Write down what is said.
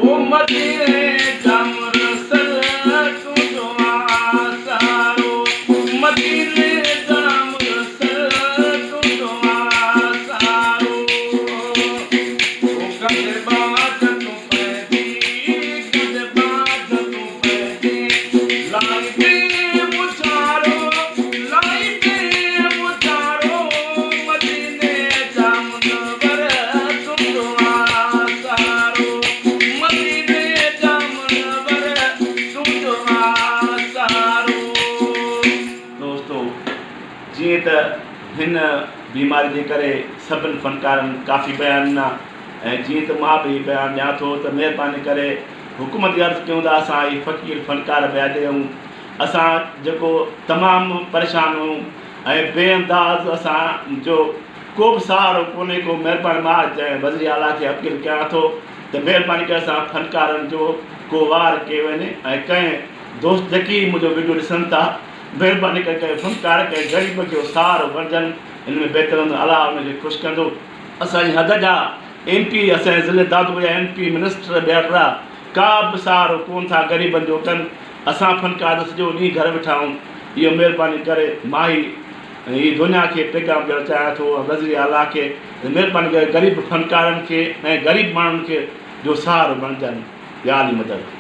او مديني جا مرسل تنهنجو آ سهارو مديني جا مرسل تنهنجو آ سهارو او ڪندي ٻاجهه تون پنهنجي ڪندي ٻاجهه تون پنهنجي لائيندين مونجهارو لائيندين مونجهارو مديني جا منور تنهنجو آ سهارو مديني جا منور تنهنجو آ سهارو. دوستو جيئن ته هن بيماري جي ڪري سڀن فنڪارن ڪافي بيان ڏنا ۽ جيئن ته مان به هي بيان ڏيان ٿو ته مهرباني ڪري حڪومت کي عرض ڪيون ته اسان هي فقير فنڪار بيادي آهيون اسان جيڪو تمام پريشان آهيون ۽ بي انداز اسان جو ڪو به سهارو ڪونهي ڪو مهرباني مان جنهن وزير اعليٰ کي اپيل ڪيان ٿو ته مهرباني ڪري اسان فنڪارن جو ڪو وار ڪيو وڃي ۽ ڪنهن دوست جيڪي منهنجو وڊيو ڏسن ٿا مهرباني ڪري ڪنهن فنڪار ڪنهن غريب جو سهارو بڻجن ان ۾ بهتر هوندو الله ان کي خوش ڪندو. اسان جي حد جا ايم پي اسان جي ضلعي دادو جا ايم پي منسٽر ٻيا ڪا به سهارو ڪون ٿا غريبن جو ڪن اسان فنڪار ته سڄو ڏينهن گهر ويٺا آهيون اهو مهرباني ڪري مان هي هي دنيا کي پيغام ڏيڻ چاهيان ٿو ۽ وزير اعليٰ کي ته مهرباني ڪري غريب فنڪارن کي ۽ غريب ماڻهن کي جو سهارو بڻجن يا علي مدد.